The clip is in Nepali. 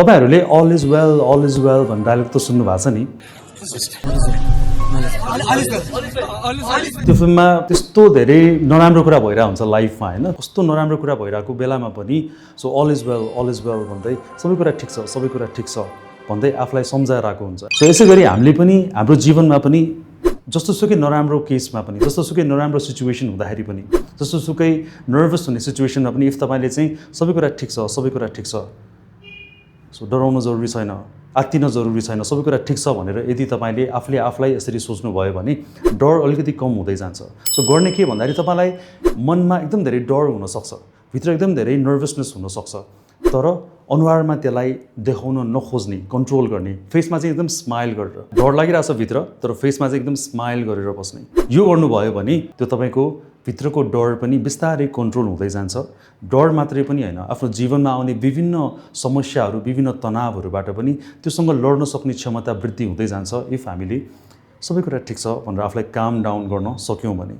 तपाईहरुले अल इज वेल भन्ने डायलग त सुन्नु भएको छ नि त्यो फिल्ममा त्यस्तो धेरै नराम्रो कुरा भइरहेको हुन्छ लाइफमा हैन कस्तो नराम्रो कुरा भइरहेको बेलामा पनि सो अल इज वेल भन्दै सबै कुरा ठिक छ भन्दै आफूलाई सम्झाएर आएको हुन्छ सो यसै गरी हामीले पनि हाम्रो जीवनमा पनि जस्तोसुकै नराम्रो केसमा पनि जस्तोसुकै नराम्रो सिचुएसन हुँदाखेरि पनि जस्तोसुकै नर्भस हुने सिचुएसनमा पनि इफ तपाईले चाहिँ सबै कुरा ठिक छ सो डराउन जरुरी छैन आत्तिन जरुरी छैन सबै कुरा ठिक छ भनेर यदि तपाईले आफूले आफूलाई यसरी सोच्नु भयो भने डर अलिकति कम हुँदै जान्छ सो गर्ने के भन्दाखेरि तपाईलाई मनमा एकदम धेरै डर हुन सक्छ भित्र एकदम धेरै नर्भसनेस हुन सक्छ तर अनुहारमा त्यसलाई देखाउन नखोज्ने कन्ट्रोल गर्ने फेसमा चाहिँ एकदम स्माइल गरेर डर लागिरहेछ भित्र तर फेसमा चाहिँ एकदम स्माइल गरेर बस्ने यो गर्नुभयो भने त्यो तपाईको भित्रको डर पनि बिस्तारै कन्ट्रोल हुँदै जान्छ डर मात्रै पनि हैन आफ्नो जीवनमा आउने विभिन्न समस्याहरू विभिन्न तनावहरूबाट पनि त्योसँग लड्न सक्ने क्षमता वृद्धि हुँदै जान्छ इफ हामीले सबै कुरा ठिक छ भनेर आफूलाई काम डाउन गर्न सक्यौं भने